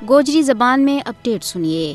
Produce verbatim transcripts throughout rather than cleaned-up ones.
گوجری زبان میں اپڈیٹ سنیے۔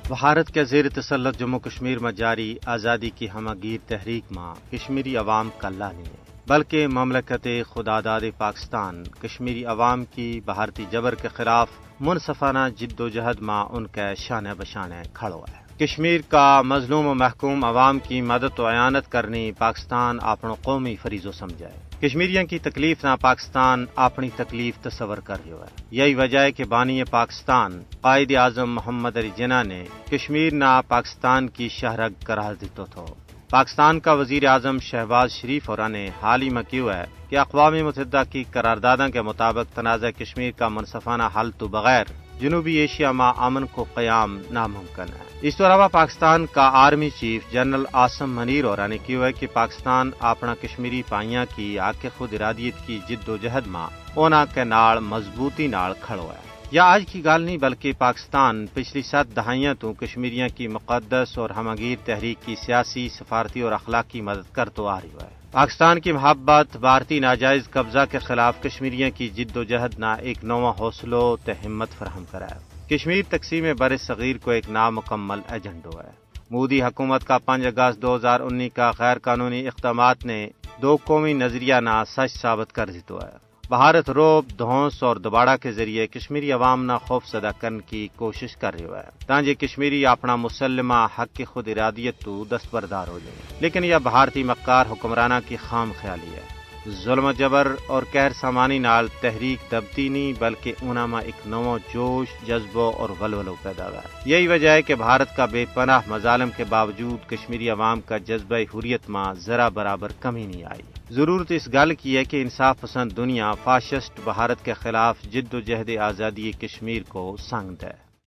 بھارت کے زیر تسلط جموں کشمیر ما جاری آزادی کی ہمہ گیر تحریک ما کشمیری عوام کلہ نہیں ہے، بلکہ مملکت خداداد پاکستان کشمیری عوام کی بھارتی جبر کے خلاف منصفانہ جدوجہد ما ان کے شانے بشانے کھڑو ہے۔ کشمیر کا مظلوم و محکوم عوام کی مدد و اعانت کرنی پاکستان اپنو قومی فریضو سمجھا ہے۔ کشمیریاں کی تکلیف نا پاکستان اپنی تکلیف تصور کر رہیو ہے۔ یہی وجہ ہے کہ بانی پاکستان قائد اعظم محمد علی جناح نے کشمیر نا پاکستان کی شہرگ قرار دیتو تھو۔ پاکستان کا وزیر اعظم شہباز شریف ہورا نے حال ہی ما کہیو ہے کہ اقوام متحدہ کی قرارداداں کے مطابق تنازعہ کشمیر کا منصفانہ حل تو بغیر جنوبی ایشیا ما امن کو قیام ناممکن ہے۔ اس تو علاوہ پاکستان کا آرمی چیف جنرل عاصم منیر ہورا نے کہیو ہے کہ پاکستان اپنا کشمیری پائیاں کی حق خود ارادیت کی جدوجہد ما انہاں کے نال مضبوطی نال کھڑو ہے۔ یا آج کی گل نہیں بلکہ پاکستان پچھلی ست دہائیاں تو کشمیریاں کی مقدس اور ہمہ گیر تحریک کی سیاسی، سفارتی اور اخلاقی مدد کرتو آ رہیو ہے۔ پاکستان کی محبت بھارتی ناجائز قبضہ کے خلاف کشمیریاں کی جدوجہد نا ایک نواں حوصلو تے ہمت فراہم کرا ہے۔ کشمیر تقسیم بر صغیر کو ایک نامکمل ایجنڈو ہے۔ مودی حکومت کا پنج اگست دو ہزار انی کا غیر قانونی اقدامات نے دو قومی نظریہ نا سچ ثابت کر دیتو ہے۔ بھارت روب، دھونس اور دباڑا کے ذریعے کشمیری عوام نا خوف زدہ کرن کی کوشش کر رہیو ہے تاں جے کشمیری اپنا مسلمہ حق خود ارادیت تو دستبردار ہو جائے، لیکن یا بھارتی مکار حکمراناں کی خام خیالی ہے۔ ظلم و جبر اور قہر سامانی نال تحریک دبتی نہیں بلکہ انہاں ما ایک نواں جوش، جذبو اور ولولو پیدا ہوا ہے۔ یہی وجہ ہے کہ بھارت کا بے پناہ مظالم کے باوجود کشمیری عوام کا جذبہ حریت ما ذرا برابر کمی نہیں آئی۔ ضرورت اس گل کی ہے کہ انصاف پسند دنیا فاشسٹ بھارت کے خلاف جدوجہد آزادی کشمیر کو سنگ دے۔